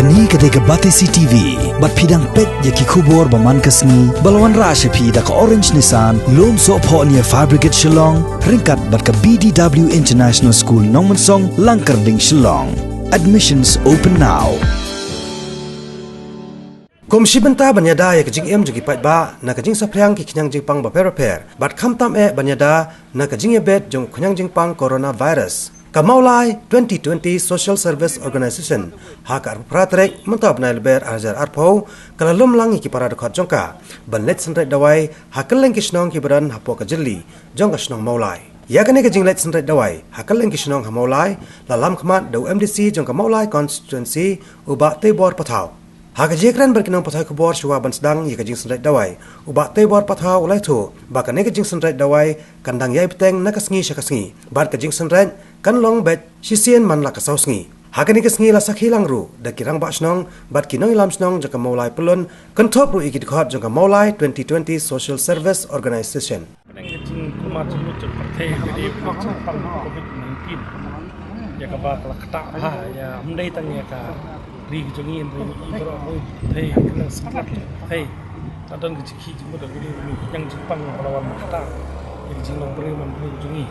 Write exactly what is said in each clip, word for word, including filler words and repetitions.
Kane ka dei ka Batesi T V, bad phi dang peit ïa ki khubor ba man ka sngi, ba la wanrah sha phi da ka Orange Nissan, Lumsohphoh near Fire Brigade Shillong, ryngkat bad ka B D W International School Nongmensong, Langkyrding, Shillong. Admissions open now. Kum shi bynta ban ïada ïa ka jingim jong ki paidbah na ka jingsaphriang ki khñiang jingpang bapher bapher, bad khamtam eh ban ïada na ka jingïabit jong u khñiang jingpang coronavirus, ka Mawlai twenty twenty Social Service Organization ha ka arphew phra tarik mynta u bnai Lber ar hajar arphew, ka la lum lang ïa ki para dkhot jong ka ban leit synreit dawai ha kylleng ki shnong kiba don hapoh ka jylli jong ka shnong Mawlai. Ïa kane ka jingleit synreit dawai ha kylleng ki shnong ha Mawlai la lam khmat da u M D C jong ka Mawlai Constituency, u Bah Teibor Pathaw. Ha ka jingïakren bad ki nongpathai khubor shuwa ban sdang ïa ka jingsynreit dawai, u Bah Teibor Pathaw u la ïathuh ba kane ka jingsynreit dawai kan dang ïai bteng na ka sngi sha ka sngi, bad ka jingsynreit kan long beit shisien man la ka saw sngi. Ha kane ka sngi la sakhi lang ruh da ki rangbah shnong bad ki nongïalam shnong jong ka Mawlai Pyllun, kynthup ruh ïa ki dkhot jong ka Mawlai twenty twenty Social Service Organization. Pdeng ka jingkulmar jingmut jong ka pyrthei ka dei ka jingpang covid nineteen, ïa kaba ka la ktah bha, ïa ym dei tang ïa ka ri ka jong ngi, hynrei ïa baroh kawei ka pyrthei, ka kylleng satlak jong ka pyrthei. Ka don ka jingkhih jingmut, ka dei ka jingpang ba la wan ktah ïa ka jinglong briew man briew ka jong ngi.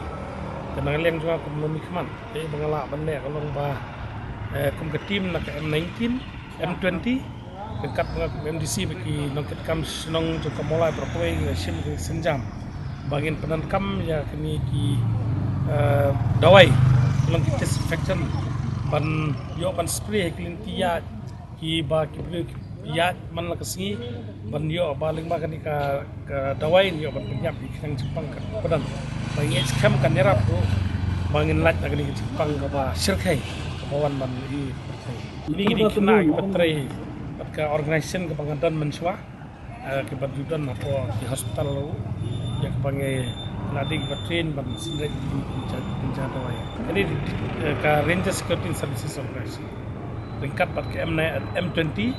Te na ka liang jong nga kum u nongmihkhmat, kaei ba nga lah ban leh ka long ba, eh, kum ka team na ka M nineteen, M twenty, ryngkat bad nga kum M D C bad ki nongkitkam shnong jong ka Mawlai baroh kawei, ngi la shim ka synjam ba ngin pyndonkam ïa kine ki, eh, dawai, ka long ki disinfectant, ban ïoh ban spray ha ki lynti ïaid kiba ki briew ki ïaid man la ka sngi, ban ïoh ba lyngba kane ka, ka dawai, ïoh ban pynïap ïa ki khñiang jingpang kaba don. Ba ngin skhem kan ïarap ruh ba ngin lait na kane ka jingpang kaba shyrkhei kaba wan ban ïa ka pyrthei. Kine ki dei ki khynnah kiba trei bad ka organization kaba nga don mynshuwa, eh, kiba ju don hapoh ki hospital ruh, ïa kaba ngi la dei kiba train ban synreit ïa ki jingja, jingja dawai. Kane dei, eh, ka Ranger Security and Services Organization ryngkat bad ka M nine, M twenty,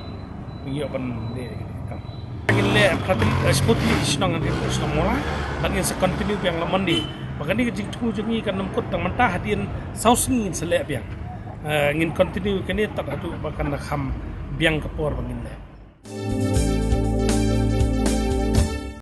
ngi ïoh ban leh ïa kane ka kam. Ngin leh phra tarik, eh, shiphew tylli ki shnong, hynriew tylli ki shnong Mawlai, bad ngin sa continue biang la Monday. Ba kane ka jingthmu jong ngi kan ym kut tang mynta, hadien saw sngi ngin sa leh biang. Eh, ngin continue kane tad haduh ba kan da kham biang ka por ba ngin leh.